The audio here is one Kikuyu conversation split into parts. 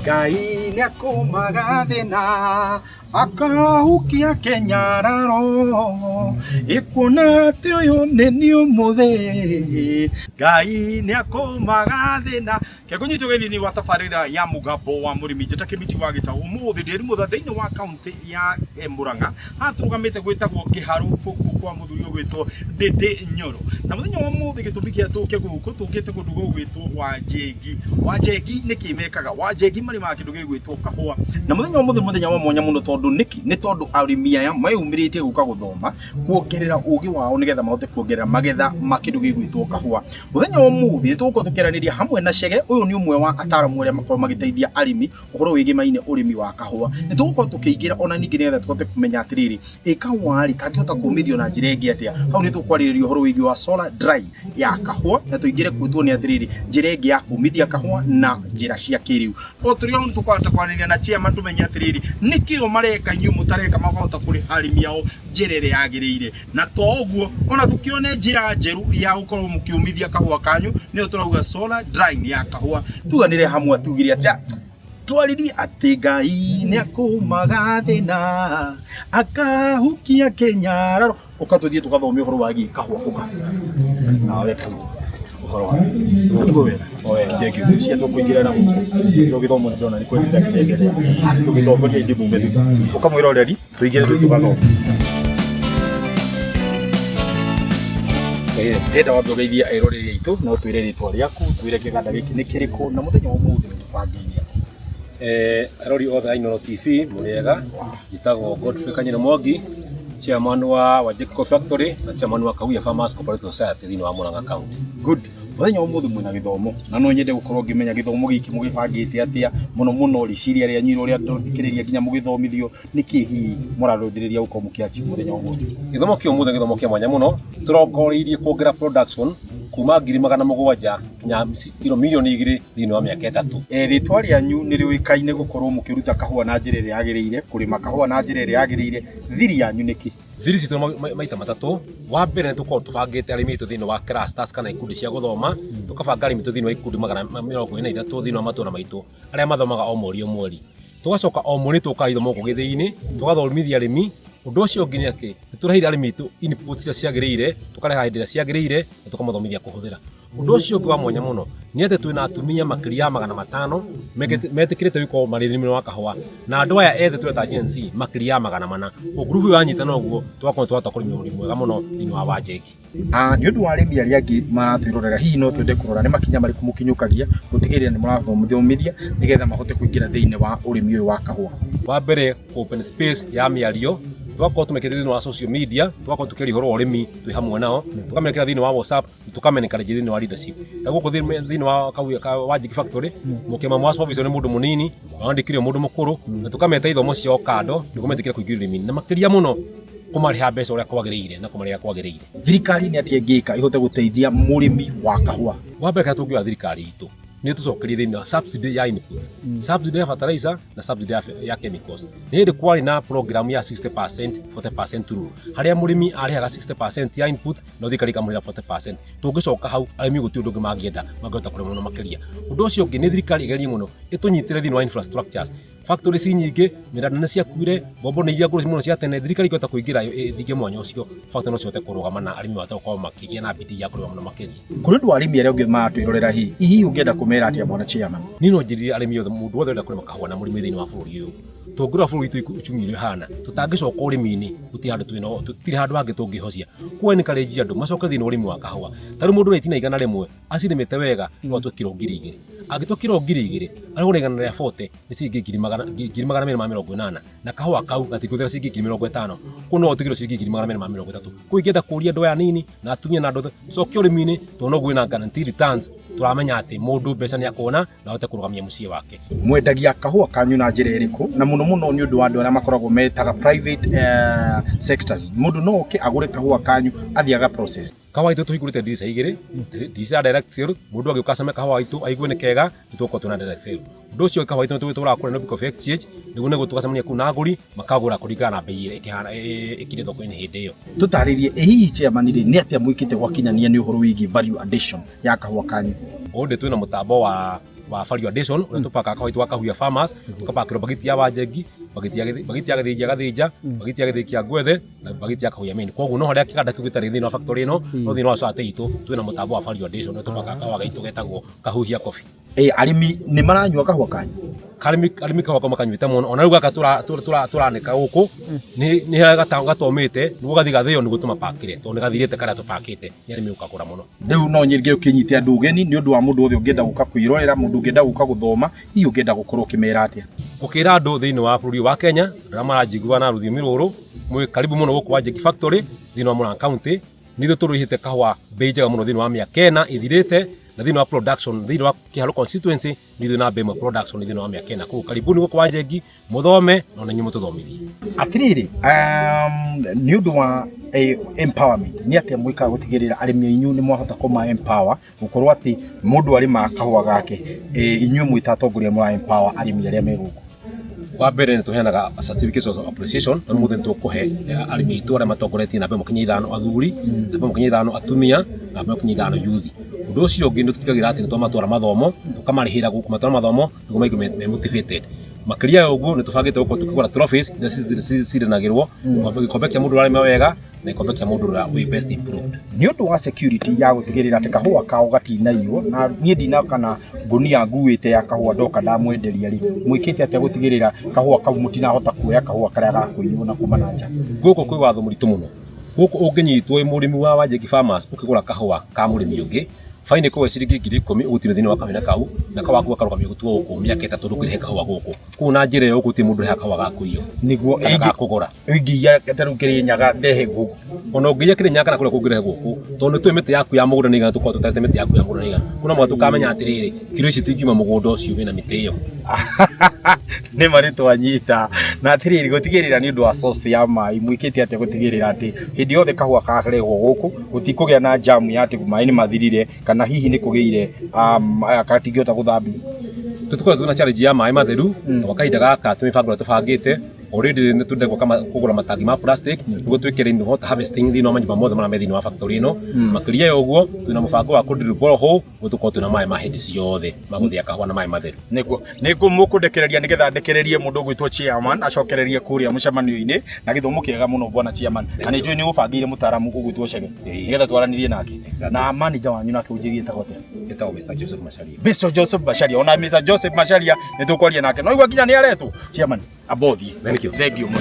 Ngai nĩakũmaga thĩna akahukia kĩnyararo ĩkuona atĩ ũyũ nĩ niĩ ũmũthĩ. Ngai nĩakũmaga thĩna. Kĩngũnyitwo gĩthini gwa tabarĩra ya mũgambo wa mũrĩmi njĩta Kĩmiti wa Gĩtaũ. Ũmũthĩ ndĩ Mũtha thĩinĩ wa kaunti ya Murang'a. Haha tũrũgamĩte gwĩtagwo Kĩharũ gũkũ kwa mũthuri ũgwĩtwo Ndĩndĩ Nyoro. Na mũthenya wa ũmũthĩ gĩtũmi kĩa tũke gũkũ, tũkĩte kũndũ gũgwĩtwo Wanjĩngi. Wanjĩngi nĩkĩ mekaga? Wanjĩngi marĩmaga kĩndũ gĩgwĩtwo kahũa. Na mũthenya wa ũmũthĩ nĩ mũthenya wa mwanya mũno tondũ nĩkĩ? Nĩ tondũ arĩmi aya meyumĩrĩtie gũka gũthoma, kuongerera ũgĩ wao nĩgetha mahote kuongerera magetha ma kĩndũ gĩgwĩtwo kahũa. Mũthenya wa ũmũthĩ nĩ tũgũkorwo tũkĩaranĩria hamwe na Chege. Ũyũ nĩ ũmwe wa ataramu arĩa makoragwo magĩteithia arĩmi ũhoro wĩgĩmaine ũrĩmi wa kahũa. Nĩ tũgũkorwo tũkĩingĩra ona ningĩ nĩgetha tũhote kũmenya atĩrĩrĩ, ĩ kahũa rĩ kangĩhota kũmithio na njĩra ĩngĩ atĩa? Hau nĩ tũkwarĩrĩria ũhoro wĩgiĩ wa solar dry ya kahũa na tũingĩre kuo tuone atĩrĩrĩ, njĩra ĩngĩ ya kũmithia kahũa na njĩra cia kĩrĩu. O tũrĩ hau nĩ tũkũhota kwaranĩria na chairman tũmenye atĩrĩrĩ, nĩkĩ o mareka inyuĩ mũtareka makahota kũrĩha arĩmi ao njĩra ĩrĩa yagĩrĩire. Na to ũguo, ona tũkĩone njĩra njerũ ya gũkorwo mũkĩũmithia kahũa kanyu, nĩyo tũrauga solar drying ya kahũa. Tuganĩre hamwe tugire atĩa? Twaririe atĩ Ngai nĩ akũmaga thĩna akahukia kĩnyararo. Ũka tũthiĩ tũgathome ũhoro wagiĩ kahũa. Ũka nawe kau ũhoro wa ũguo wega. Thank you. Cia tũkũingĩra na gũkũ nĩkĩo gĩthomo nĩ ndĩrona nĩ kwendete kĩenderea tũgĩtongoria ithuĩ mume thutha. Ũka mwĩroreri tũingĩre tũthiĩ tũgathome. Ndĩrenda wambe ũgeithie eroreri aitũ na ũtwĩre rĩtwa rĩaku, ũtwĩre kĩganda gĩkĩ nĩ kĩrĩkũ na mũthenya wa ũmũthĩ nĩ tũbangĩire atĩa. Arori othe a Inooro TV mũrĩega, njĩtagwo Godfrey Kanyĩrũ Mwangi, chairman wa Wanjikũ Coffee Factory na chairman wa Kawia Farmers Cooperative Society thĩinĩ wa Murang'a County. Good. Mũthenya wa ũmũthĩ mwĩna gĩthomo na no nyende gũkorwo ngĩmenya gĩthomo gĩkĩ mũgĩbangĩte atĩa, mũno mũno rĩciria rĩanyu ũrĩa ndĩrĩria nginya mũgĩthomithio, nĩkĩ hihi mũrarũthĩrĩria gũkorwo mũkĩ-achieve mũthenya wa ũmũthĩ? Gĩthomo kĩa ũmũthĩ nĩ gĩthomo kĩa mwanya mũno, tũrongoreirie kuongerera production kuma 700,000 nginya kiro mirioni 2 thĩinĩ wa mĩaka 3. Rĩtwa rĩanyu nĩ rĩũĩkaine gũkorwo mũkĩruta kahũa na njĩra ĩrĩa yagĩrĩire, kũrĩma kahũa na njĩra ĩrĩa yagĩrĩire, thiri yanyu nĩ kĩ? Thiri citũ maita matatũ. Wa mbere nĩ tũkoragwo tũbangĩte arĩmi aitũ thĩinĩ wa clusters kana ikundi cia gũthoma, tũkabanga arĩmi aitũ thĩinĩ wa ikundi 123 thĩinĩ wa matũra maitũ arĩa mathomaga o mweri o mweri. Tũgacoka o mweri tũkaga ithomo gũkũ gĩthĩi-inĩ, tũgathomithia arĩmi. Ũndũ ũcio ũngĩ nĩ atĩ nĩ tũreheire arĩmi aitũ inputs iria ciagĩrĩire, tũkareha hĩndĩ ĩrĩa ciagĩrĩire na tũkamathomithia kũhũthĩra. Ũndũ ũcio ũngĩ wa mwanya mũno nĩ atĩ twĩna atumia makĩria ya 500 metĩkĩrĩte gũkorwo marĩ ũrĩmi wa kahũa, na andũ aya ethĩ tũreta Gen Z makĩria ya 400. Koguo ngurubu ĩyo yanyitana ũguo tũgakorwo twahota kũrĩma ũrĩmi mwega mũno thĩinĩ wa Wanjĩngi. Nĩ ũndũ wa arĩmi arĩa angĩ maratwĩrorera, hihi no twende kũrora nĩ makinya marĩkũ mũkinyũkagia gũtigĩrĩra nĩ mũrathomithia nĩgetha mahote kũingĩra thĩinĩ wa ũrĩmi ũyũ wa kahũa? Wa mbere open space ya mĩario, tũgakorwo tũmekĩrĩte thĩinĩ wa social media, tũgakorwo tũkĩaria ũhoro wa ũrĩmi twĩ hamwe nao, tũkamekĩra thĩinĩ wa WhatsApp, tũkamenekareji thĩinĩ wa leadership. Ta gũkũ thĩinĩ wa Kawia ka Wanjiki Factory, mũkĩama wa supervisor nĩ mũndũ mũnini, wandĩkire mũndũ mũkũrũ, na tũkameta ithomo ciao kando nĩguo metĩkĩre kũingĩra ũrĩmi-inĩ, na makĩria mũno kũmarĩha mbeca ũrĩa kwagĩrĩire na kũmarĩha kwagĩrĩire. Thirikari nĩ atĩa ĩngĩka ĩhote gũteithia mũrĩmi wa kahũa? Wa mbere kĩrĩa tũngĩoya thirikari itũ nĩ tũcokerie thĩinĩ wa subsidy ya input, subsidy ya fertilizer na subsidy ya chemicals. Nĩ hĩndĩ kwarĩ na program ya 60% 40% rule harĩa mũrĩmi arĩhaga 60% ya input no thirikari ĩkamũrĩha 40%. Tũngĩcoka hau arĩmi gũtirĩ ũndũ ũngĩ mangĩenda mangĩhota kũrĩma mũno makĩria. Ũndũ ũcio ũngĩ nĩ thirikari ĩgerie mũno ĩtũnyitĩre thĩinĩ wa infrastructures. Factory ci nyingĩ, mĩranda nĩ ciakuire, mbombo nĩ iria ngũrũ mũno cia tene, thirikari ĩngĩhota kũingĩra ĩthinge mwanya ũcio, factory no cihote kũrũgama na arĩmi mahote gũkorwo makĩgĩa na bidii ya kũrĩma mũno makĩria. Kũrĩ ũndũ wa arĩmi arĩa angĩ maratwĩrorera hihi, hihi ũngĩenda kũmera atĩa bwana chairman? Niĩ no njĩrire arĩmi othe, mũndũ wothe ũrenda kũrĩma kahũa na mũrĩmi thĩinĩ wa bũrũri ũyũ, tũngĩrora bũrũri witũ uchumi ũrĩa ũhana, tũtangĩcoka ũrĩmi-inĩ, gũtirĩ handũ twĩna, gũtirĩ handũ hangĩ tũngĩhocia. Koguo encourage andũ macoke thĩinĩ wa ũrĩmi wa kahũa. Ta rĩu mũndũ wĩna itina 100, acirĩmĩte wega, no atue kiro 2000. Angĩtua kiro 2000, arĩhwo na 140, nĩ ciringi 280,000. Na kahũa kau gatingĩhũthĩra ciringi 50,000. Koguo no ũtigĩrwo ciringi 230,000. Koguo ingĩenda kũria andũ aya anini na atumia na andũ othe, cokia ũrĩmi-inĩ tondũ noguo wĩna guaranteed returns, tũramenya atĩ mũndũ mbeca nĩ akuona na ahote kũrũgamia mũciĩ wake. Mwendagia kahũa kanyu na njĩra ĩrĩkũ? Na mũno mũno nĩ ũndũ wa andũ arĩa makoragwo metaga private sectors. Mũndũ no oke agũre kahũa kanyu athiĩ aga process. Kahũa gaitũ tũhingũrĩte ndirica igĩrĩ, ndirica ya direct sale, mũndũ agĩũka acame kahũa gaitũ aigue nĩ kega, nĩ tũgũkorwo twĩna direct sale. Ũndũ ũcio ũngĩ kahũa gaitũ nĩ tũgĩtwaraga kũrĩa Nairobi Coffee Exchange, nĩguo tũgacemania kũu na agũri, makagũra kũringana na mbei ĩrĩa ĩkĩhana ĩkĩrĩ thoko-inĩ hĩndĩ ĩyo. Tũtarĩrie, ĩ hihi chairman rĩ, nĩ atĩa mwĩkĩte gwakinyania nĩ ũhoro wĩgiĩ value addition ya kahũa kanyu? Already twĩna mũtambo wa wa value addition ũrĩa tũpakaga kahũa wa Kahuhia Farmers, tũkapakĩrwo bagiti ya Wanjengi, bagiti ya Gĩthĩnji ya Gathĩnja, bagiti ya Gĩthĩi kĩa Ngwethe na bagiti ya Kahuhia Main. Koguo no harĩa kĩganda kĩu gĩtarĩ thĩinĩ wa factory ĩno, no thĩinĩ wa society itũ twĩna mũtambo wa value addition ũrĩa tũpakaga kahũa gaitũ getagwo Kahuhia Coffee. Arĩmi nĩ maranyua kahũa kanyu? Arĩmi kahũa kau makanyuĩte mũno, ona rĩu gaka tũranĩka gũkũ nĩ gatomĩte nĩguo gathiĩ gathĩo nĩguo tũmapakĩre, tondũ nĩ gathirĩte karĩa tũpakĩte nĩ arĩmi gũkagũra mũno. Rĩu no nyingĩ ũkĩnyite andũ ũgeni nĩ ũndũ wa mũndũ wothe ũngĩenda gũka kwĩrorera, mũndũ ũngĩenda gũka gũthoma, hihi ũngĩenda gũkorwo ũkĩmera atĩa? Gũkĩra andũ thĩinĩ wa bũrũri wa Kenya arĩa maranjigua na rũthiomi rũrũ, mwĩ karibu mũno gũkũ Wanjigi Factory thĩinĩ wa Murang'a County. Nĩ ithuĩ tũrĩhĩte kahũa bei njega mũno thĩinĩ wa mĩaka ĩna ĩthirĩte, na thĩinĩ wa production thĩinĩ wa Kiharu constituency nĩ ithuĩ namba ĩmwe production thĩinĩ wa mĩaka ĩna. Koguo karibuni gũkũ Wanjigi mũthome na ona inyuĩ mũtũthomithie. Atĩrĩrĩ, nĩ ũndũ wa empowerment, nĩ atĩa mwĩkaga gũtigĩrĩra arĩmi anyu nĩ mwahota kũma empower gũkorwo atĩ mũndũ arĩmaga kahũa gake, inyuĩ mwĩ ta atongoria mũra empower arĩmi arĩa me gũkũ? Wa mbere nĩ tũheanaga certificates of appreciation, na ũmũthĩ nĩ tũkũhe arĩmi aitũ arĩa matongoretie namba ĩmwe kinya ithano athuri, namba ĩmwe kinya ithano atumia, namba ĩmwe kinya ithano youth. Ũndũ ũcio ũngĩ nĩ tũtigagĩrĩra atĩ nĩ twamatwara mathomo, tũkamarĩhĩra kũmatwara mathomo nĩguo maigue me motivated. Makĩria ya ũguo nĩ tũbangĩte gũkorwo tũkĩgũra trophies iria cirinagĩrwo, gĩkombe kĩa mũndũ ũrarĩma wega na gĩkombe kĩa mũndũ ũrĩa wĩ best improved. Nĩ ũndũ wa security ya gũtigĩrĩra atĩ kahũa kao gatinaiywo, na niĩ ndinaka na ngũnia nguĩte ya kahũa ndoka ndamwenderia rĩ, mwĩkĩte atĩa gũtigĩrĩra kahũa kau mũtinahota kuoya kahũa karĩa gakũiywo na kuma na nja? Gũkũ kwĩ watho mũritũ mũno. Gũkũ ũngĩnyitwo wĩ mũrĩmi wa Wanjigi Farmers ũkĩgũra kahũa ka mũrĩmi ũngĩ, faini ĩkorwo ciringi 10,000 ũgũtinio thĩinĩ wa kahũa kau, na kahũa gaku gakarũgamio gũtuo gũkũ mĩaka 3 ndũkĩrĩhe kahũa gũkũ. Koguo na njĩra ĩyo gũtirĩ mũndũ ũrĩhaga kahũa ga kũiywo. Nĩguo Kana ga kũgũra. Ingĩiya ta rĩu Kĩrĩnyaga ndehe gũkũ. Ona ũngĩiya Kĩrĩnyaga kana kũrĩa kũngĩrehe gũkũ, tondũ nĩ tũĩ mĩtĩ yaku ya mũgũnda nĩ ĩigana, tũkoragwo tũtarĩte mĩtĩ yaku ya mũgũnda nĩ ĩigana. Kwĩna mũhaka tũkamenya atĩrĩrĩ, kiro ici itingiuma mũgũnda ũcio wĩna mĩtĩ ĩyo. Nĩ ma nĩ twanyita. Na atĩrĩrĩ, gũtigĩrĩra nĩ ũndũ wa source ya maĩ, mwĩkĩte atĩa gũtigĩrĩra atĩ hĩndĩ yothe kahũa karehwo gũkũ, gũtikũgĩa na jam ya atĩ maĩ nĩ mathirire, kana hihi nĩ kũgĩire gatingĩhota gũthambio? Tũtikoretwo twĩna challenge ya maĩ matheru, na gwa kahinda gaka twĩ mĩbango ĩrĩa tũbangĩte, already nĩ tũrenda kũgũra matangi ma plastic nĩguo twĩkĩre in water harvesting thĩinĩ wa manyũmba mothe marĩa me thĩinĩ wa factory ĩno. Makĩria ya ũguo twĩna mũbango wa kũ drill borehole nĩguo tũkorwo twĩna maĩ ma hĩndĩ ciothe ma gũthĩa kahũa na maĩ matheru. Nĩguo nĩguo mũkũndekereria nĩgetha ndekererie mũndũ ũgwĩtwo chairman acokererie kũrĩa mũcemanio-inĩ, na gĩthomo kĩega mũno bwana chairman, na nĩ njũĩ nĩ ũbangĩire mũtaaramu ũgwĩtwo Chege nĩgetha twaranĩrie nake. Na manager wanyu nake ũnjĩrie etagwo atĩa? Etagwo Mr Joseph Macharia. Mr Joseph Macharia, ona Mr Joseph Macharia nĩ tũkwaria nake, no igua nginya nĩ aretwo. Chairman, amba ũthiĩ. Thank you. Thank you mũno.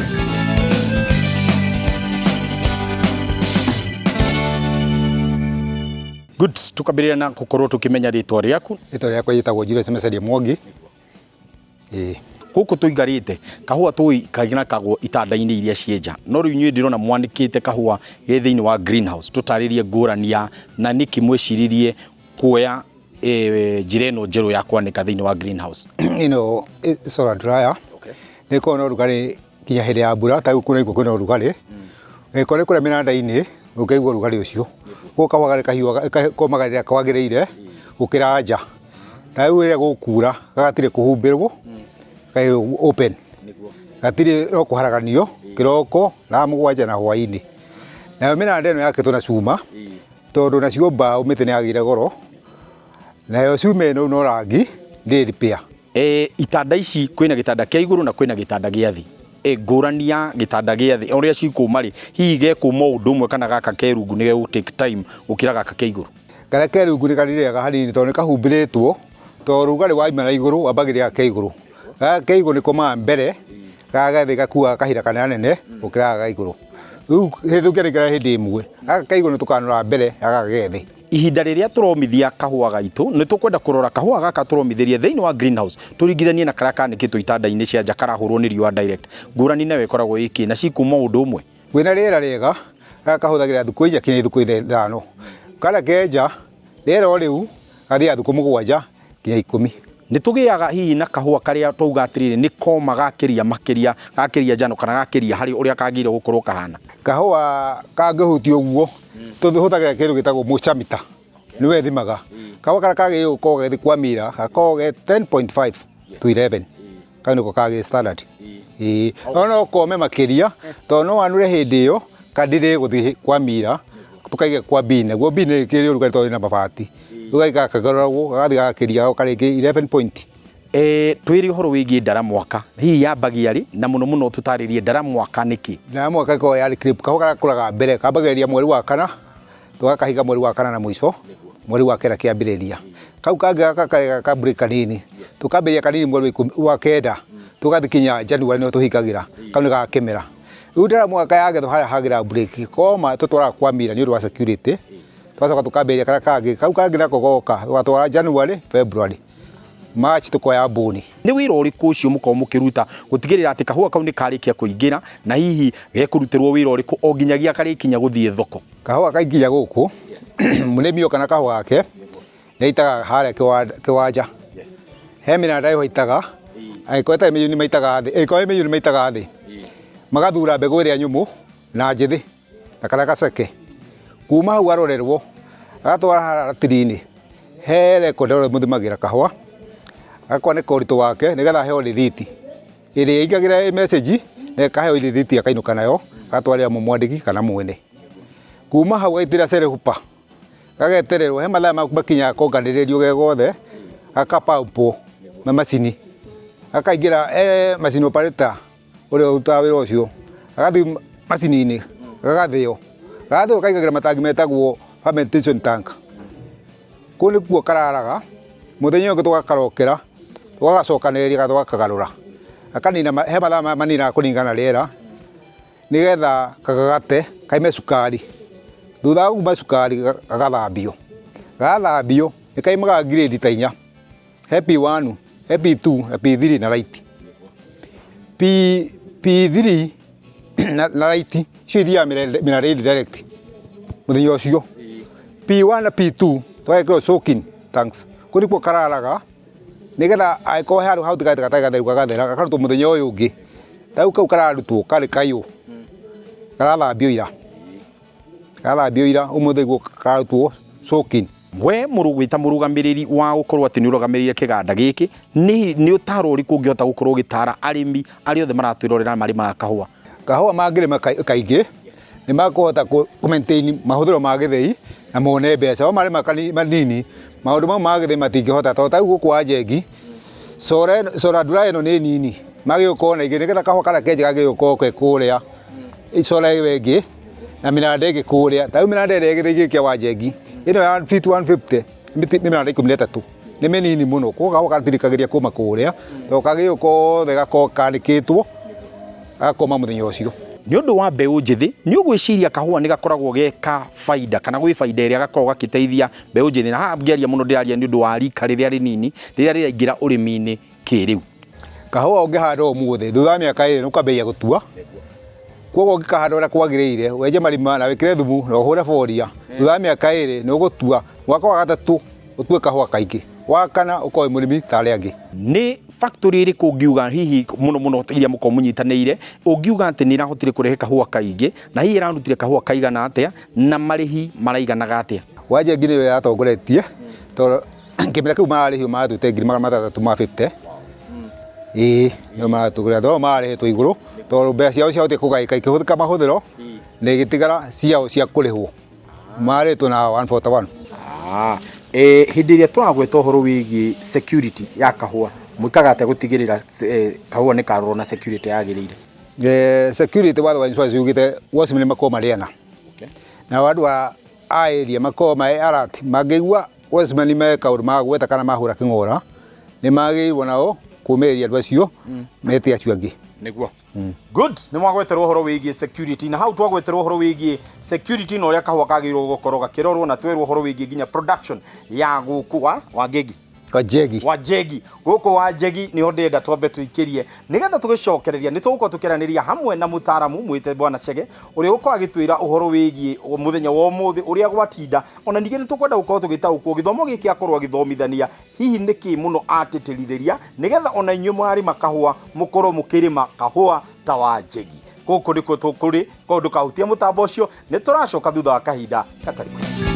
Good, tukambĩrĩria na gũkorwo tũkĩmenya rĩtwa rĩaku. Rĩtwa rĩakwa rĩtagwo Julius Macharia Mwangi. Gũkũ tũikarĩte kahũa tũikanakagwo itanda-inĩ iria ciĩ nja, no rĩu inyuĩ ndĩrona mwanĩkĩte kahũa ge thĩinĩ wa greenhouse. Tũtarĩrie ngũrani ya na nĩkĩ mwĩciririe kuoya njĩra ĩno njerũ ya kwanĩka thĩinĩ wa greenhouse. Ĩno solar dryer nĩ ĩkoragwo na ũrugarĩ nginya hĩndĩ ya mbura, ta rĩu kũrĩa kwĩna ũrugarĩ, ĩngĩkorwo nĩ kũrĩa mĩranda-inĩ ũngĩigua ũrugarĩ ũcio, koguo kahũa kahiũhaga komaga rĩrĩa kwagĩrĩire gũkĩra nja. Na rĩu rĩrĩa gũkura gatirĩ kũhumbĩrwo, karĩ open, gatirĩ no kũharaganio kĩroko thaa 7 na hwainĩ. Nayo mĩranda ĩno yakĩtwo na cuma, tondũ nacio mbaũ mĩtĩ nĩ yagĩire goro, nayo cuma ĩno no rangi ndĩrĩ repair. Itanda ici kwĩna gĩtanda kĩa igũrũ na kwĩna gĩtanda gĩa thĩ. Ngũrani ya gĩtanda gĩa thĩ ũrĩa cikũma rĩ, hihi gekũma o ũndũ ũmwe kana gaka ke rungu nĩ gegũ take time gũkĩra gaka ke igũrũ? Karĩa ke rungu nĩ karĩrĩaga hanini tondũ nĩ kahumbĩrĩtwo, tondũ ũrugarĩ waima na igũrũ wambagĩrĩria gaka ke igũrũ. Gaka ke igũrũ nĩ komaga mbere, gaka ge thĩ gakuaga kahinda kanene gũkĩra gaka ga igũrũ. Rĩu tũngĩanĩkĩra hĩndĩ ĩmwe, gaka ke igũrũ nĩ tũkanũra mbere ya gaka ge thĩ. Ihinda rĩrĩa tũromithia kahũa gaitũ, nĩ tũkwenda kũrora kahũa gaka tũromithĩria thĩinĩ wa greenhouse tũringithanie na karĩa kanĩkĩtwo itanda-inĩ cia nja karahũrwo nĩ riũa direct. Ngũrani nayo ĩkoragwo ĩkĩ na cikuma ũndũ ũmwe? Kwĩna rĩera rĩega, gaka kahũthagĩra thikũ 4 nginya thikũ 5. Karĩa ke nja, rĩera o rĩu, gathiaga thikũ 7 nginya 10. Nĩ tũgĩaga hihi na kahũa karĩa twauga atĩrĩrĩ nĩ koma gakĩria makĩria, gakĩria njano kana gakĩria harĩ ũrĩa kagĩrĩire gũkorwo kahana? Kahũa kangĩhutia ũguo, tũhũthagĩra kĩndũ gĩtagwo moisture nĩwe ĩthimaga. Kahũa karĩa kagĩrĩire gũkorwo gagĩthiĩ kwa mira, gakoragwo ge 10.5 to 11. Kau nĩko kagĩrĩire standard. Ĩĩ, no no kome makĩria, tondũ no wanũre hĩndĩ ĩyo, kadire gũthiĩ kwa mira, tũkaige kwa bin, naguo bin ĩkĩrĩ ũrugarĩ tondũ ĩna mabati. Rĩu gaikara kagarũragwo gagathiĩ gagakĩria goka rĩngĩ 11 point. Twĩre ũhoro wĩgiĩ ndara mwaka, hihi yambagia rĩ, na mũno mũno tũtarĩrie ndara mwaka nĩkĩ? Ndara mwaka ĩkoragwo yarĩ clip, kahũa karĩa gakũraga mbere kambagĩrĩria mweri wa kana tũgakahinga mweri wa kana na mũico mweri wa kenda kĩambĩrĩria. Kau kangĩ gaka karĩ ka break kanini, tũkambĩrĩria kanini mweri wa kenda tũgathiĩ kinya January nĩho tũhingagĩra, kau nĩ ga kĩmera. Rĩu ndara mwaka yagethwo harĩa hagĩra break, koma tũtwaraga kwa mira nĩ ũndũ wa security, tũgacoka tũkambĩrĩria karĩa kangĩ, kau kangĩ nako goka tũgatwara January, February, March tũkoya mbũni. Nĩ wĩra ũrĩkũ ũcio mũkoragwo mũkĩruta gũtigĩrĩra atĩ kahũa kau nĩ karĩkia kũingĩra, na hihi gekũrutĩrwo wĩra ũrĩkũ o nginyagia karĩkinya gũthiĩ thoko? Kahũa kaingĩra gũkũ, mũrĩmi oka na kahũa gake nĩ aitaga harĩa kĩwanja. He mĩranda ĩho aitaga, angĩkorwo ĩtarĩ mĩiyũ nĩ maitaga thĩ, ĩngĩkorwo ĩ mĩiyũ nĩ maitaga thĩ. Magathura mbegũ ĩrĩa nyũmũ na njĩthĩ na karĩa gaceke. Kuma hau arorerwo, agatwara harĩa ratiri-inĩ, he record ũrĩa mũthimagĩra kahũa, agakwanĩka ũritũ wake nĩgetha aheo rĩthiti. Ĩrĩa ĩingagĩra ĩ message na ĩkaheo rĩthiti akainũka nayo, agatwarĩra mwandĩki kana mwene. Kuma hau agaitĩrĩra cerehupa, gagetererwo, he mathaa makinyaga konganĩrĩrio ge gothe, gakapampwo na macini, gakaingĩra he macini operator ũrĩa ũrutaga wĩra ũcio, agathiĩ macini-inĩ, gagathĩo, gathĩo kaingagĩra matangi metagwo fermentation tank. Kũu nĩkuo kararaga, mũthenya ũyũ ũngĩ tũgakarokera, tũgagacokanĩrĩria tũgakagarũra. Gakanina, he mathaa maninaga kũringana na rĩera, nĩgetha kagagate kaime cukari. Thutha wa kuma cukari gagathambio. Gathambio nĩ kaimaga grade ta inya. He P1, he P2 na P3 na light. P3 na light icio ithiaga mĩrarĩinĩ direct mũthenya ũcio. P1 na P2 tũgekĩrwo soaking tanks. Kũu nĩkuo kararaga nĩgetha angĩkorwo he handũ hau gatarĩ gatheru gagathera gakarutwo mũthenya ũyũ ũngĩ. Ta rĩu kau kararutwo karĩ kayũ, karathambio ira, karathambio ira ũmũthĩ nĩguo kararutwo soaking. We wĩ ta mũrũgamĩrĩri wa gũkorwo atĩ nĩ ũrũgamĩrĩire kĩganda gĩkĩ, nĩ ũtaro ũrĩkũ ũngĩhota gũkorwo ũgĩtara arĩmi arĩa othe maratwĩrorera marĩmaga kahũa? Kahũa mangĩrĩma kaingĩ nĩ makũhota kũ maintain mahũthĩro ma gĩthĩi na mone mbeca. O marĩma manini maũndũ mau ma gĩthĩi matingĩhota, tondũ ta rĩu gũkũ Wanjengi solar dryer ĩno nĩ nini, magĩrĩirwo gũkorwo na igĩrĩ nĩgetha kahũa karĩa kenje kagĩrĩirwo gũkorwo ke kũrĩa solar ĩyo ĩngĩ na mĩranda ĩngĩ kũrĩa. Ta rĩu mĩranda ĩrĩa ĩ gĩthĩi gĩkĩ kĩa Wanjengi ĩno ya feet 150 nĩ mĩranda 13, nĩ mĩnini mũno, koguo kahũa gatirikagĩria kuma kũrĩa tondũ kagĩrĩirwo kothe gakorwo kanĩkĩtwo gakoma mũthenya ũcio. Nĩ ũndũ wa mbeũ njĩthĩ, nĩ ũgwĩciria kahũa nĩ gakoragwo ge ka baida kana gwĩ baida ĩrĩa gakoragwo gakĩteithia mbeũ njĩthĩ? Na haha ngĩaria mũno ndĩraria nĩ ũndũ wa rika rĩrĩa rĩnini rĩrĩa rĩraingĩra ũrĩmi-inĩ kĩrĩu. Kahũa ũngĩhanda ũmũthĩ, thutha wa mĩaka ĩrĩ nĩ ũkambĩrĩria gũtua. Koguo ũngĩkahanda ũrĩa kwagĩrĩire, wenje marima na wĩkĩre thumu na ũhũre boria, thutha wa mĩaka ĩrĩ nĩ ũgũtua. Mwaka wa gatatũ ũtue kahũa kaingĩ, wa kana ũkorwo wĩ mũrĩmi ta arĩa angĩ. Nĩ factory ĩrĩkũ ũngiuga hihi mũno mũno iria mũkoragwo mũnyitanĩire, ũngiuga atĩ nĩ ĩrahotire kũrehe kahũa kaingĩ, na hihi ĩrarutire kahũa kaigana atĩa, na marĩhi maraiganaga atĩa? Wanjengi nĩyo yatongoretie, tondũ kĩmera kĩu mararĩhio maratuĩte ngiri magana matandatũ ma 50. Ĩĩ nĩo maratũgũrĩra, no mararĩhĩtwo igũrũ tondũ mbeca ciao ciahotire kũgaĩka ikĩhũthĩka mahũthĩro na igĩtigara ciao cia kũrĩhwo. Marĩtwo na 141. Hĩndĩ ĩrĩa tũragweta ũhoro wĩgiĩ security ya kahũa, mwĩkaga atĩa gũtigĩrĩra kahũa nĩ karorwo na security yagĩrĩire? Security watho wa insurance ugĩte watchman makorwo marĩ ana. Nao andũ a area makorwo marĩ alert, mangĩigua watchman me kaũndũ magweta kana mahũra kĩng'ora, nĩ magĩrĩirwo nao kũmĩrĩria andũ acio mete acio angĩ. Nĩguo. Good, nĩ mwagweterwo ũhoro wĩgiĩ security, na hau twagweterwo ũhoro wĩgiĩ security na ũrĩa kahũa kagĩrĩirwo gũkorwo gakĩrorwo, na twerwo ũhoro wĩgiĩ nginya production ya gũkũ wa Wangĩngi. Wanjegi. Wanjegi. Gũkũ Wanjegi nĩho ndĩrenda twambe tũikĩrie nĩgetha tũgĩcokereria nĩ tũgũkorwo tũkĩaranĩria hamwe na mũtaaramu mwĩte Bwana Chege ũrĩa ũgũkorwo agĩtwĩra ũhoro wĩgiĩ mũthenya wa ũmũthĩ ũrĩa gwatinda. Ona ningĩ nĩ tũkwenda gũkorwo tũgĩtaũkwo gĩthomo gĩkĩ akorwo agĩthomithania hihi nĩkĩ mũno atĩtĩrithĩria nĩgetha ona inyuĩ mũrarĩma kahũa mũkorwo mũkĩrĩma kahũa ta Wanjegi. Gũkũ nĩkuo tũkũrĩ, koguo ndũkahutie mũtambo ũcio, nĩ tũracoka thutha wa kahinda gatarĩ kũraihu.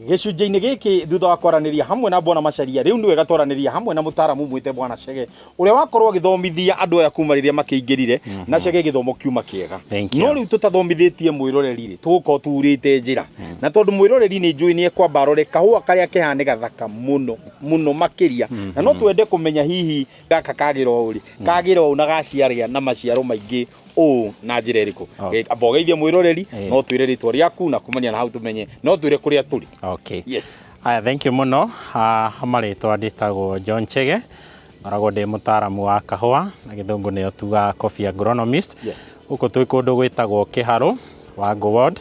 Gĩcunjĩ-inĩ gĩkĩ thutha wa kwaranĩria hamwe na Bwana Macharia, rĩu nĩ wega twaranĩria hamwe na mũtaaramu mwĩte Bwana Chege, ũrĩa wakorwo agĩthomithia andũ aya kuma rĩrĩa makĩingĩrire na Chege gĩthomo kiuma kĩega. Thank you. No rĩu tũtathomithĩtie mwĩroreri rĩ, tũgũkorwo turĩte njĩra. Na tondũ mwĩroreri nĩ njũĩ nĩ ekwamba arore kahũa karĩa keha nĩ gathaka mũno mũno makĩria, na no twende kũmenya hihi gaka kagĩra ũũ rĩ, kagĩra ũũ na gaciarĩa na maciaro maingĩ ũũ na njĩra ĩrĩkũ. Okay. Amba ũgeithie mwĩroreri, Eh. no twĩre rĩtwa rĩaku na kumania na hau tũmenye, no twĩre kũrĩa tũrĩ. Okay. Yes. Aya, thank you mũno. Marĩtwa ndĩtagwo John Chege, ngoragwo ndĩ mũtaaramu wa kahũa na gĩthũngũ nĩyo tugaga coffee agronomist. Yes. Gũkũ twĩ kũndũ gwĩtagwo Kĩharũ, Wangũ Ward,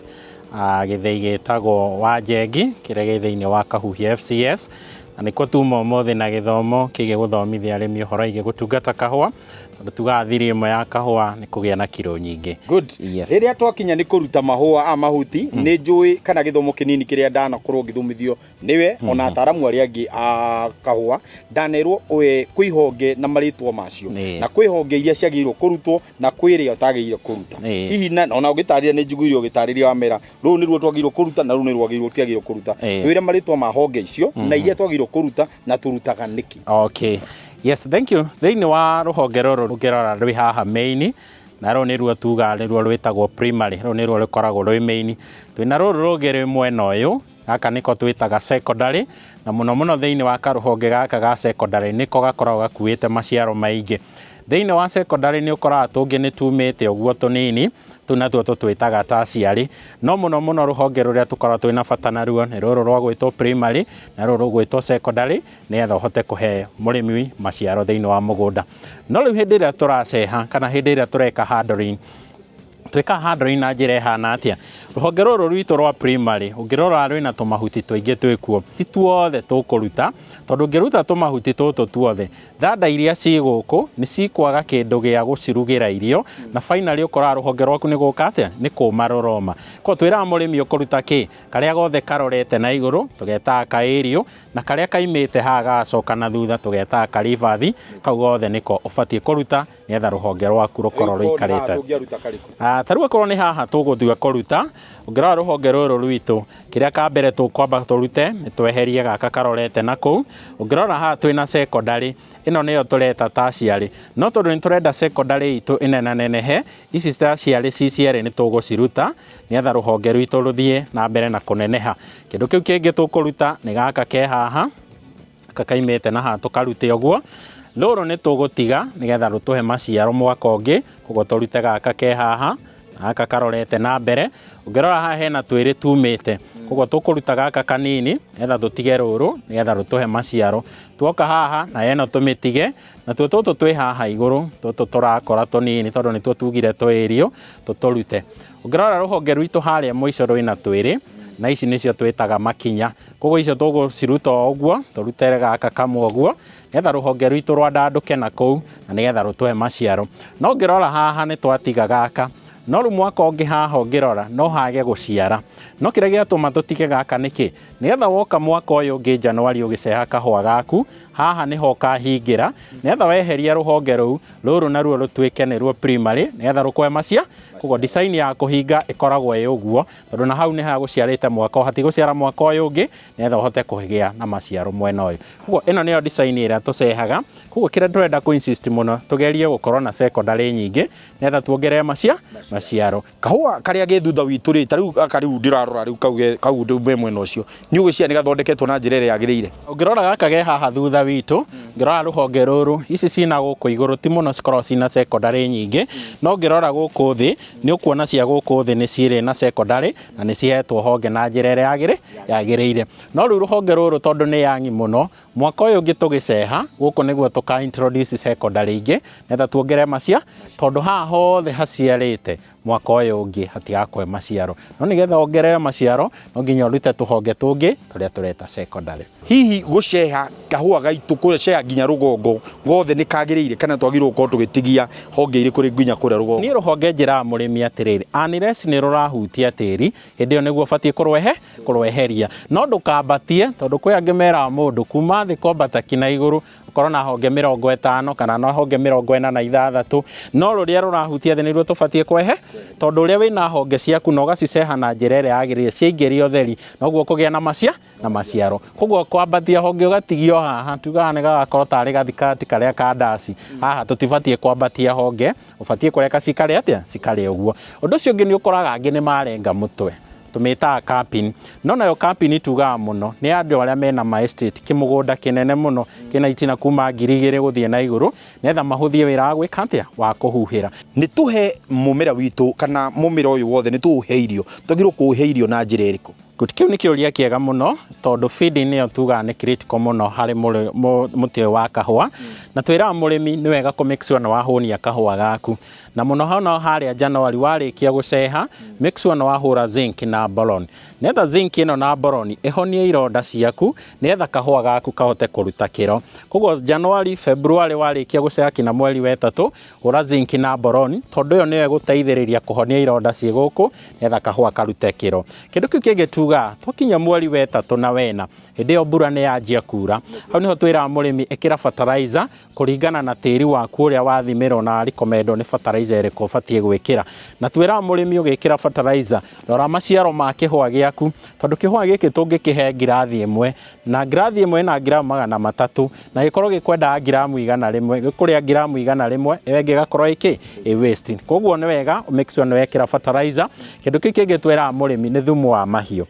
gĩthĩi gĩtagwo Wanjengi kĩrĩa gĩ thĩinĩ wa Kahuhia FCS, na nĩkuo tuma ũmũthĩ na gĩthomo kĩgiĩ gũthomithia arĩmi ũhoro wĩgiĩ gũtungata kahũa, tondũ tugaga thiri ĩmwe ya kahũa nĩ kũgĩa na kiro nyingĩ. Good. Yes. Rĩrĩa twakinya nĩ kũruta mahũa a mahuti, nĩ njũĩ kana gĩthomo kĩnini kĩrĩa ndanakorwo ngĩthomithio nĩwe ona ataaramu arĩa angĩ a kahũa, ndanerwo kwĩ honge na marĩtwa macio, Ĩĩ. na kwĩ honge iria ciagĩrĩirwo kũrutwo na kwĩ ĩrĩa ũtagĩrĩire kũruta. Ĩĩ. Hihi na ona ũgĩtarĩria nĩ njiguire ũgĩtarĩria wamera rũu nĩruo twagĩrĩirwo kũruta na rũu nĩruo tiagĩrĩirwo kũruta. Ĩĩ. Twĩre marĩtwa ma honge icio na iria twagĩrĩirwo kũruta na tũrutaga nĩkĩ. Okay. Yes, thank you. Thĩinĩ wa rũhonge rũrũ rũngĩrora rwĩ haha main, na rũrũ nĩruo tugaga nĩruo rwĩtagwo primary, rũrũ nĩruo rũkoragwo rwĩ main. Twĩna rũrũ rũngĩ rwĩ mwena ũyũ, gaka nĩko twĩtaga secondary, na mũno mũno thĩinĩ wa karũhonge gaka ga secondary nĩko gakoragwo gakuĩte maciaro maingĩ. Thĩinĩ wa secondary nĩ ũkoraga tũngĩ nĩ tumĩte ũguo tũnini, tũu natuo tũtwĩtaga tertiary, no mũno mũno rũhonge rũrĩa tũkoragwo twĩna bata naruo nĩ rũrũ rwa gwĩtwo primary na rũrũ rũgwĩtwo secondary, nĩgetha ũhote kũhe mũrĩmi maciaro thĩinĩ wa mũgũnda. No rĩu hĩndĩ ĩrĩa tũraceha kana hĩndĩ ĩrĩa tũreka handling, twĩkaga handling na njĩra ĩhana atĩa? Rũhonge rũrũ rwitũ rwa primary ũngĩrora rwĩna tũmahuti tũingĩ twĩkuo, ti tuothe tũkũruta, tondũ ũngĩruta tũmahuti tũtũ tuothe, thanda iria ci gũkũ nĩ cikwaga kĩndũ gĩa gũcirugĩra irio, na finally ũkoraga rũhonge rwaku nĩ gũka atĩa? Nĩ kũma rũroma. Koguo twĩraga mũrĩmi ũkũruta kĩ? Karĩa gothe karorete na igũrũ tũgetaga kaĩriũ, na karĩa kaimĩte haha gagacoka na thutha tũgetaga karibathi, kau gothe nĩko ũbatiĩ kũruta nĩgetha rũhonge rwaku rũkorwo rũikarĩte. Tũngĩaruta karĩkũ? Ta rĩu akorwo nĩ haha tũgũtua kũruta, ũngĩrora rũhonge rũrũ rwitũ, kĩrĩa ka mbere tũkwamba tũrute nĩ tweherie gaka karorete na kũu. Ũngĩrora haha twĩna secondary, ĩno nĩyo tũreta tertiary, no tondũ nĩ tũrenda secondary itũ ĩnenanenehe, ici tertiary ci cierĩ nĩ tũgũciruta nĩgetha rũhonge rwitũ rũthiĩ na mbere na kũneneha. Kĩndũ kĩu kĩngĩ tũkũruta nĩ gaka ke haha, gaka kaimĩte na haha tũkarute ũguo. Rũrũ nĩ tũgũtiga nĩgetha rũtũhe maciaro mwaka ũngĩ, koguo tũrute gaka ke haha, gaka karorete na mbere. Ũngĩrora haha hena twĩrĩ tumĩte, koguo tũkũruta gaka kanini nĩgetha tũtige rũrũ nĩgetha rũtũhe maciaro. Tuoka haha na ĩno tũmĩtige, natuo tũtũ twĩ haha igũrũ, tũtũ tũrakora tũnini tondũ nĩtuo tugire twĩrio, tũtũrute. Ũngĩrora rũhonge rwitũ harĩa mũico rwĩna twĩrĩ, na ici nĩcio twĩtaga makinya. Koguo icio tũgũciruta o ũguo, tũrute gaka kamwe ũguo, nĩgetha rũhonge rwitũ rwandandũke na kũu, na nĩgetha rũtũhe maciaro. No ũngĩrora haha nĩ twatiga gaka, no rĩu mwaka ũngĩ haha ũngĩrora no hage gũciara. No kĩrĩa gĩatũma tũtige gaka nĩkĩ? Nĩgetha woka mwaka ũyũ ũngĩ Januari ũgĩceha kahũa gaku, haha nĩho ũkahingĩra, nĩgetha weheria rũhonge rũu, rũrũ naruo rũtuĩke nĩruo primary, nĩgetha rũkũhe macia. Koguo design ya kũhinga ĩkoragwo ĩ ũguo, tondũ na hau nĩ hagũciarĩte mwaka, hatigũciara mwaka ũyũ ũngĩ, nĩgetha ũhote kũgĩa na maciaro mwena ũyũ. Koguo ĩno nĩyo design ĩrĩa tũcehaga. Koguo kĩrĩa tũrenda kũ insist mũno, tũgerie gũkorwo na secondary nyingĩ, nĩgetha tuongerere maciaro. Kahũa karĩa ge thutha witũ rĩ, ta rĩu gaka rĩu ndĩrarora rĩu kau rĩu me mwena ũcio, nĩ ũgwĩciria nĩ gathondeketwo na njĩra ĩrĩa yagĩrĩire? Ũngĩrora gaka ge haha thutha witũ, ũngĩrora rũhonge rũrũ, ici cina gũkũ igũrũ ti mũno cikoragwo cina secondary nyingĩ, no ũngĩrora gũkũ thĩ, nĩ ũkuona cia gũkũ thĩ nĩ cirĩ na secondary na nĩ cihetwo honge na njĩra ĩrĩa yagĩrĩire. No rĩu rũhonge rũrũ tondũ nĩ yangi mũno, mwaka ũyũ ũngĩ tũgĩceha, gũkũ nĩguo tũka introduce secondary ingĩ, nĩgetha tuongerere macia, tondũ haha hothe haciarĩte mwaka ũyũ ũngĩ hatigakũhe maciaro. No nĩgetha wongerere maciaro, no nginya ũrute tũhonge tũngĩ tũrĩa tũreta secondary. Hihi gũceha kahũa gaitũ, gũceha nginya rũgongo gothe nĩ kagĩrĩire kana twagĩrĩirwo gũkorwo tũgĩtigia honge irĩkũ rĩ nginya kũrĩa rũgongo? Niĩ rũhonge njĩraga mũrĩmi atĩrĩrĩ, unless nĩ rũrahutia tĩri, hĩndĩ ĩyo nĩguo ũbatiĩ kũrweheria. No ndũkambatie, tondũ kwĩ angĩ meraga mũndũ kuma thĩ kwambata kinya igũrũ, Ũkorwo na honge 50 kana na honge 46, no rũrĩa rũrahutia thĩ nĩruo tũbatiĩ kwehe, tondũ ũrĩa wĩna honge ciaku na ũgaciceha na njĩra ĩrĩa yagĩrĩire, ciaingĩria ũtheri noguo kũgĩa na maciaro. Koguo kwambatia honge ũgatigio haha, tugaga nĩ gagakorwo tarĩ gathikati karĩa ka ndaci. Haha tũtibatiĩ kwambatia honge, ũbatiĩ kũreka cikare atĩa? Cikare ũguo. Ũndũ ũcio ũngĩ nĩ ũkoraga angĩ nĩ marenga mũtwe, tũmĩtaga capping. No nayo capping tugaga mũno nĩ andũ arĩa mena ma estate, kĩmũgũnda kĩnene mũno kĩna itina kuma 2000 gũthiĩ na igũrũ, nĩgetha mahũthie wĩra wa gwĩka atĩa? Wa kũhuhĩra. Nĩ tũhe mũmera witũ kana mũmera ũyũ wothe nĩ tũũhe irio, twagĩrĩirwo kũũhe irio na njĩra ĩrĩkũ? Good. Kĩu nĩ kĩũria kĩega mũno, tondũ feeding nĩyo tugaga nĩ critical mũno harĩ mũtĩ ũyũ wa kahũa. Na twĩraga mũrĩmi nĩ wega kũ make sure nĩ wahũnia kahũa gaku, na mũno hano harĩa January warĩkia gũceha, make sure nĩ wahũra zinc na boron, nĩgetha zinc ĩno na boron ĩhonie ironda ciaku, nĩgetha kahũa gaku kahote kũruta kĩro. Koguo January, February warĩkia gũceha kinya mweri wa 3, hũra zinc na boron, tondũ ĩyo nĩyo ĩgũteithĩrĩria kũhonia ironda ciĩ gũkũ, nĩgetha kahũa karute kĩro. Kĩndũ kĩu kĩngĩ tugaga, twakinya mweri wa 3 na 4, hĩndĩ ĩyo mbura nĩ yanjia kura, hau nĩho twĩraga mũrĩmi ĩkĩra fertilizer kũringana na tĩri waku ũrĩa wathimĩrwo na recommendwo nĩ fertilizer ĩrĩkũ ũbatiĩ gwĩkĩra. Na twĩraga mũrĩmi ũgĩkĩra fertilizer, rora maciaro ma kĩhũa gĩaku, tondũ kĩhũa gĩkĩ tũngĩkĩhe ngirathi ĩmwe, na ngirathi ĩmwe ĩna ngiramu 300, na gĩkorwo gĩkwendaga ngiramu 100, gĩkũrĩa ngiramu 100, ĩyo ĩngĩ ĩgakorwo ĩkĩ? Ĩ waste. Koguo nĩ wega make sure nĩ wekĩra fertilizer. Kĩndũ kĩu kĩngĩ twĩraga mũrĩmi nĩ thumu wa mahiũ,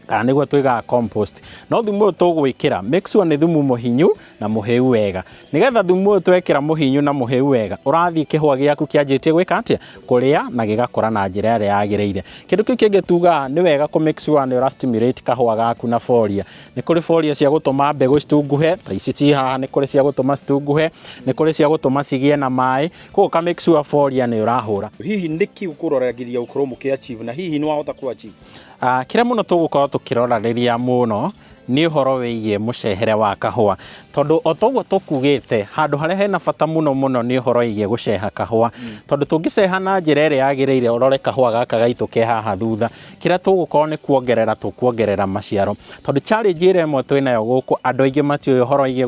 kana nĩguo twĩgaga compost. No thumu ũyũ tũgwĩkĩra, make sure nĩ thumu mũhinyu na mũhĩu wega, nĩgetha thumu ũyũ twekĩra mũhinyu na mũhĩu wega, ũrathiĩ kĩhũa gĩaku kĩanjĩtie gwĩka atĩa? Kũrĩa na gĩgakũra na njĩra ĩrĩa yagĩrĩire. Kĩndũ kĩu kĩngĩ tugaga nĩ wega kũ make sure nĩ ũra stimulate kahũa gaku na folia. Nĩ kũrĩ folia cia gũtũma mbegũ citunguhe, ta ici ci haha, nĩ kũrĩ cia gũtũma citunguhe, nĩ kũrĩ cia gũtũma cigĩe na maĩ. Koguo ka make sure folia nĩ ũrahũra. Hihi nĩkĩ ũkũroragĩria gũkorwo mũkĩ achieve, na hihi nĩ wahota kũ achieve? Kĩrĩa mũno tũgũkorwo tũkĩrorarĩria mũno nĩ ũhoro wĩgiĩ mũcehere wa kahũa, tondũ o toguo tũkugĩte, handũ harĩa hena bata mũno mũno nĩ ũhoro wĩgiĩ gũceha kahũa, tondũ tũngĩceha na njĩra ĩrĩa yagĩrĩire, ũrore kahũa gaka gaitũ ke haha thutha, kĩrĩa tũgũkorwo nĩ kuongerera tũkuongerera maciaro, tondũ challenge ĩrĩa ĩmwe twĩnayo gũkũ, andũ aingĩ matiũĩ ũhoro wĩgiĩ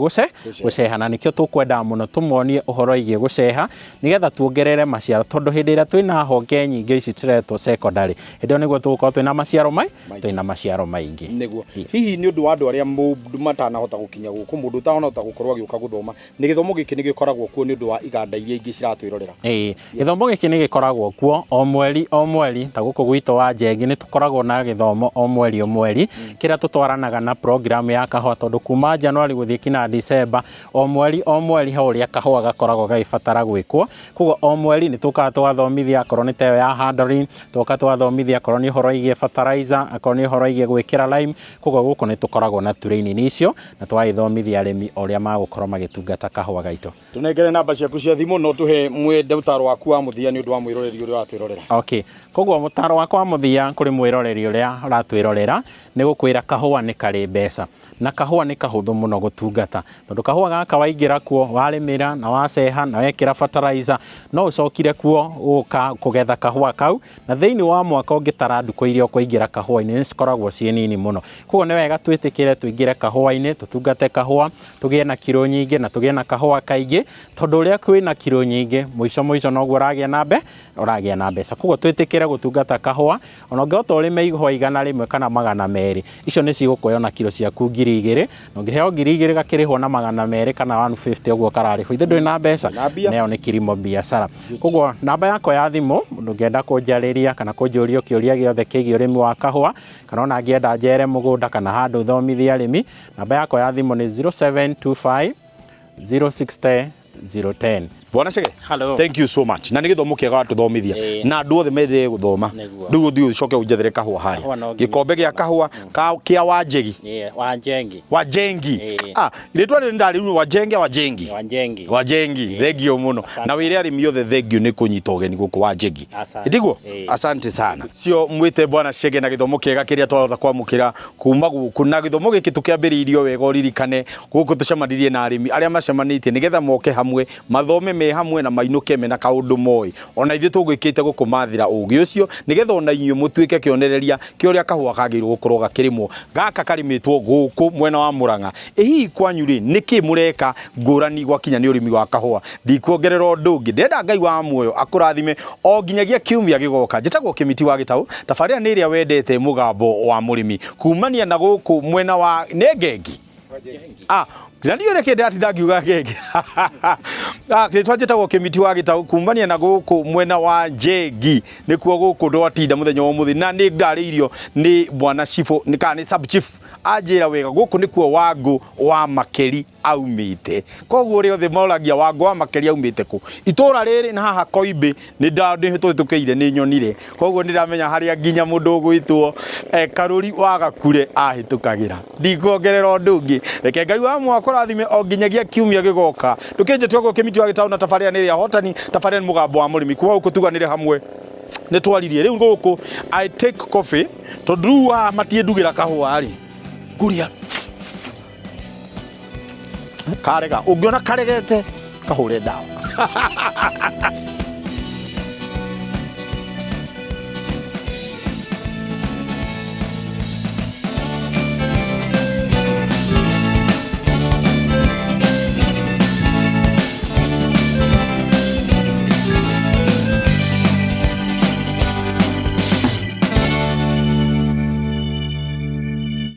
gũceha, na nĩkĩo tũkwendaga mũno tũmonie ũhoro wĩgiĩ gũceha, nĩgetha tuongerere maciaro, tondũ hĩndĩ ĩrĩa twĩna honge nyingĩ ici tũretwo secondary, hĩndĩ ĩyo nĩguo tũgũkorwo twĩna maciaro twĩna maciaro maingĩ. Nĩguo. Hihi nĩ ũndũ wa andũ arĩa mũndũ matanahota gũkinya gũkũ, mũndũ ũtanahota gũkorwo agĩũka gũthoma, nĩ gĩthomo gĩkĩ nĩ gĩkoragwo kuo nĩ ũndũ wa iganda iria ingĩ ciratwĩrorera? Ĩĩ, gĩthomo gĩkĩ nĩ gĩkoragwo kuo o mweri o mweri, ta gũkũ gwitũ wa Njengi nĩ tũkoragwo na gĩthomo o mweri o mweri, kĩrĩa tũtwaranaga na program ya kahũa, tondũ kuma January gũthiĩ kinya December, o mweri o mweri he ũrĩa kahũa gakoragwo gagĩbatara gwĩkwo. Koguo o mweri nĩ tũkaga tũgathomithia, akorwo nĩ ta ĩyo ya handling, tũgoka tũgathomithia akorwo nĩ ũhoro wĩgiĩ fertilizer, akorwo nĩ ũhoro wĩgiĩ gwĩkĩra lime. Koguo gũkũ nĩ tũkoragwo na training icio, na tũgagĩthomithia arĩmi ũrĩa magũkorwo magĩtungata kahũa gaitũ. Tũnengere namba ciaku cia thimũ, no tũhe mwende ũtaro waku wa mũthia nĩ ũndũ wa mwĩroreri ũrĩa ũratwĩrorera. Okay, koguo mũtaro wakwa wa mũthia kũrĩ mwĩroreri ũrĩa ũratwĩrorera nĩ gũkwĩra kahũa nĩ karĩ mbeca, na kahũa nĩ kahũthũ mũno gũtungata, tondũ kahũa gaka waingĩra kuo warĩmĩra na waceha na wekĩra fertilizer, no ũcokire kuo gũka kũgetha kahũa kau, na thĩinĩ wa mwaka ũngĩtara ndukũ iria ũkũingĩra kahũa-inĩ nĩ cikoragwo ciĩ nini mũno. Koguo nĩ wega twĩtĩkĩre tũingĩre kahũa-inĩ, tũtungate kahũa, tũgĩe na kiro nyingĩ na tũgĩe na kahũa kaingĩ, tondũ ũrĩa kwĩna kiro nyingĩ mũico mũico noguo ũragĩa na ũragĩa na mbeca. Koguo twĩtĩkĩre gũtungata kahũa, ona ũngĩhota ũrĩme ihũa 100 kana 200, icio nĩ cigũkũhe ona kiro ciaku 2000, na ũngĩheo 2000 gakĩrĩhwo na 200 kana 150 ũguo kararĩhwo, ithe ndũrĩ na mbeca, nayo nĩ kilimo biacara. Koguo namba yakwa ya thimũ, mũndũ ũngĩenda kũnjarĩria kana kũnjũria kĩũria gĩothe kĩgiĩ ũrĩmi wa kahũa, kana ona angĩenda njere mũgũnda kana handũ thomithie arĩmi, namba yakwa ya thimũ nĩ 0725 060 010. Bwana Chege. Hello. Thank you so much. Na nĩ gĩthomo kĩega watũthomithia. Na andũ othe mendere gũthoma. Rĩu ũthiĩ ũcoke ũnjethere kahũa harĩa. Gĩkombe gĩa kahũa kĩa Wanjegi. Wanjengi. Wanjengi. Ah, rĩtwa rĩrĩ ndarĩu Wanjenge Wanjengi. Wanjengi. Wanjengi. Thank you mũno. Na wĩre arĩmi othe thank you nĩ kũnyita ũgeni gũkũ Wanjengi. Ndiguo? Asante sana. Cio mwĩte Bwana Chege na gĩthomo kĩega kĩrĩa twahota kwamũkĩra kuma gũkũ, na gĩthomo gĩkĩ tũkĩambĩrĩirio wega ũririkane gũkũ tũcemanirie na arĩmi arĩa macemanĩtie nĩgetha moke hamwe. hamwe mathome me hamwe na mainũke mena kaũndũ moĩ. Ona ithuĩ tũgwĩkĩte gũkũmathĩra ũgĩ ũcio nĩgetha ona inyuĩ mũtuĩke kĩonereria kĩa ũrĩa kahũa kagĩrĩirwo gũkorwo gakĩrĩmwo. Gaka karĩmĩtwo gũkũ mwena wa Mũrang'a. Ĩ hihi kwanyu rĩ, nĩkĩ mũreka ngũrani gwakinya nĩ ũrĩmi wa kahũa? Ndikuongerera ũndũ ũngĩ, ndĩrenda Ngai wa muoyo akũrathime o nginyagia kiumia gĩgoka. Njĩtagwo Kĩmiti wa Gĩtaũ, tabarĩra nĩ ĩrĩa wendete, mũgambo wa mũrĩmi, kumania na gũkũ mwena wa nĩ Ngengi. Ah, na ndiå rä kä ndäratinda ngiuga ngenge. Ah, rĩtwa njĩtagwo Kĩmiti wa Gĩtaũ, kumania na gũkũ mwena wa Njengi nĩkuo gũkũ ndwatinda mũthenya wa ũmũthĩ, na nĩ ndarĩirio nĩ bwana cibũ nĩ kana nĩ sub chief anjĩra wega gũkũ nĩkuo Wangũ wa Makeri aumĩte. Koguo ũrĩa othe moragia Wangũ wa Makeri aumĩte kũ, itũra rĩrĩ na haha Koimbĩ nĩ ndahĩtũkĩire nĩ nyonire, koguo nĩ ndamenya harĩa nginya mũndũ ũgwĩtwo Karũri wa Gakure ahĩtũkagĩra. Ndikuongerera ũndũ ũngĩ, reke Ngai wa muoyo akũrathime o nginyagia kiumia gĩgoka. Ndũkĩnjĩte ũguo Kĩmiti wa Gĩtaũ, na tabarĩra nĩ ĩrĩa hotani, tabarĩra nĩ mũgambo wa mũrĩmi. Kuma gũkũ tuganĩre hamwe nĩ twaririe rĩu gũkũ I take coffee tondũ rĩu haha matiĩndugĩra kahũa rĩ ngũrĩa karega, ũngĩona karegete kahũre ndawa.